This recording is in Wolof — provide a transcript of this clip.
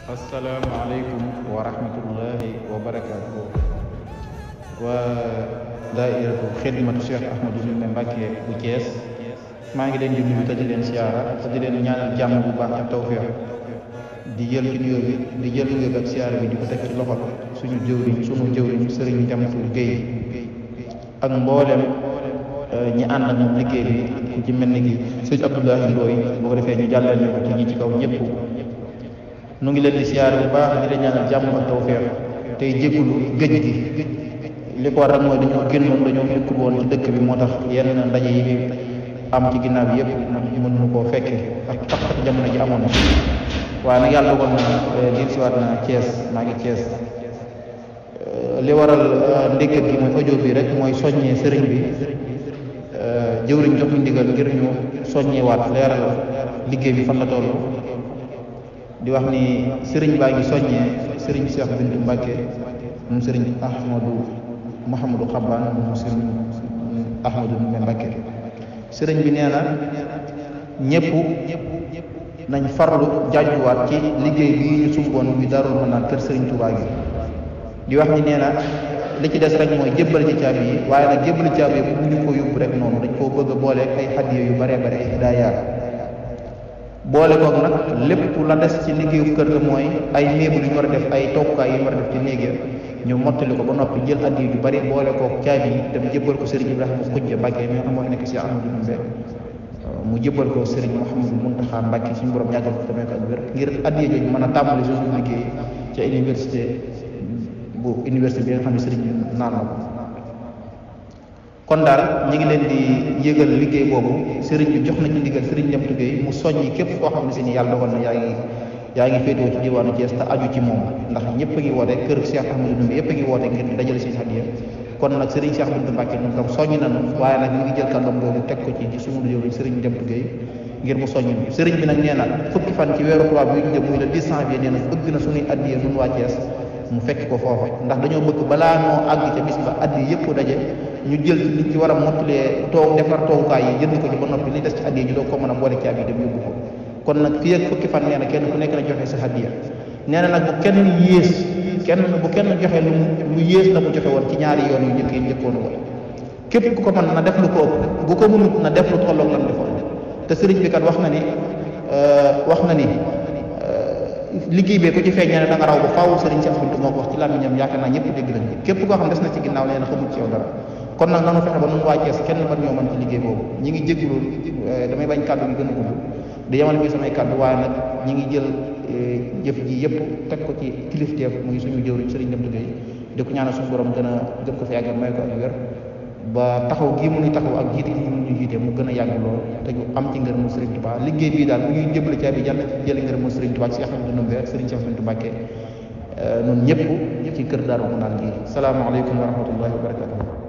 asalaamaaleykum wa rahmatullahi wa barakaatuhu. waa daairatu xidmatu Cheikh Ahmadou Ndoumbé Mbacké bu Thiès maa ngi leen di nuyu te di leen siyaara te di leen ñaanal jàmm bu baax ak tawfeex di jël ci nuyoo bi di jël nuyoo bi ak siyaara bi di ko teg ci loxol sunu jëwriñ Sëriñ Jamsul Géey ak mboolem ñi ànd ak moom liggéey bi ku ci mel ni ki sëñ Abdoulahi Ndooy boo ko defee ñu jàllale ñu ko ci ñi ci kaw ñëpp. nu ngi leen di siyaare bu baax di leen ñaanal jàmm ak tawfeex tey jéggulu géej gi li ko waral mooy dañoo génnoon dañoo nekkul woon ci dëkk bi moo tax yenn ndaje yi am ci ginnaaw bi yëpp mënuñu koo fekke ak tax jamono ji amoon na waaye nag yàlla dogal na diir siwaat na Thiès maa ngi Thiès li waral ndékkat gi mooy audio bi rek mooy soññee sëriñ bi jëwriñ jox ñu ndigal ngir ñu soññewaat leeral liggéey bi fan la toll di wax ni sëriñ baa ngi soññee sëriñ Cheikh Bintou Mbacké moom sëriñ Mouhamadou Xabbaan moom sëriñ Ahmadou Ndoumbé Mbacké sëriñ bi nee na ñëpp nañ farlu jaajuwaat ci liggéey bii ñu sumboon bi Daarul Manaan kër sëriñ Touba gi di wax ni nee na li ci des rek mooy jébbal ci caabi yi waaye nag jébbal caabi yi bu ñu ko yóbbu rek noonu dañ koo bëgg a boole ay hadiya yu bare bare ay hidaayaat boole koog nag lépp la des ci liggéeyu kër ga mooy ay néegu yu ñu war a def ay toogukaay yu ñu war a def ci néeg ya ñu mottali ko ba noppi jël addi yu bari boole koog caabi yi dem jébbal ko Serigne Ibrahima Xujja Mbacké mi nga xam moo nekk ci Ahmadou Ndoumbé mu jébbal ko Serigne Mouhamadou Mountakha Mbacké suñu borom yàggal ko tamit ak wér ngir addi jooju mën a tàmbali suñu liggéey ca université bi nga xam ne Serigne naan na ko kon daal ñi ngi leen di yëgal liggéey boobu sëriñ bi jox na ci ndigal sëriñ Jamtu Géey mu soññi képp koo xam ne si ni yàlla dogal na yaa ngi féetewoo ci diwaanu Thiès te aju ci moom ndax ñëpp a ngi woote kër Cheikh Ahmadou Ndoumbé yëpp a ngi woote ngir di dajale seen hadiya kon nag sëriñ Cheikh Bintou Mbacké ñun tam soññ nañu waaye nag ñu ngi jël kàddoom boobu teg ko ci suñu jëwriñ sëriñ Jamtu Géey ngir mu soññ sëriñ bi nag nee na fukki fan ci weeru tubaab bi ñu jëm muy le 10 janvier nee na bëgg na suñuy hadiya ñun waa Thiès mu fekk ko foofa ndax dañoo bëgg balaa noo àgg ca bis ba addi yëpp daje ñu jël ci li ci war a mottalee toog defar toogukaay yi jënd ko ci ba noppi li des ci addi yi ñu doog ko mën a boole ci yi dem yóbbu ko kon nag fii ak fukki fan nee na kenn ku nekk na joxe sa hadiya nee na nag bu kenn joxe lu yées la mu joxe woon ci ñaari yoon yu njëkk yi njëkkoon ko képp ku ko mën na def lu ko ëpp bu ko mënut na def lu tolloog lam defoon te sëriñ bi kat wax na ni liggéey bee ko ci feeñee ne da nga raw ba faaw sëriñ Cheikh Bintou moo ko wax ci làmmiñam yaakaar naa ñëpp dégg nañ képp koo xam des na ci ginnaaw nee na xamul ci yow dara kon nag nanu fexe ba nun waa Thiès kenn ban ñoo mën ci liggéey boobu ñi ngi jéggulu damay bañ kàddu gi gën a gudd di yemal bi samay kàddu waaye nag ñi ngi jël jëf ji yëpp teg ko ci kilifteef muy suñu jëwriñ sëriñ Jamtu Géey di ko ñaanal suñu borom gën ko fi yàggal may ko ak wér ba taxaw gii mu nuy taxaw ak jiite gi mu ñu jiite mu gën a yàgg lool te ñu am ci ngërëmu Serigne Touba liggéey bii daal bu ñuy jëbale caabi yàlla ci jële ngërëmu Serigne Touba ci Ahmadou Ndoumbé ak Serigne Cheikh Bintou Mbacké noonu ñëpp ci kër Daaru Manaan gi salaamaaleykum wa rahmatullahi wa barakatuh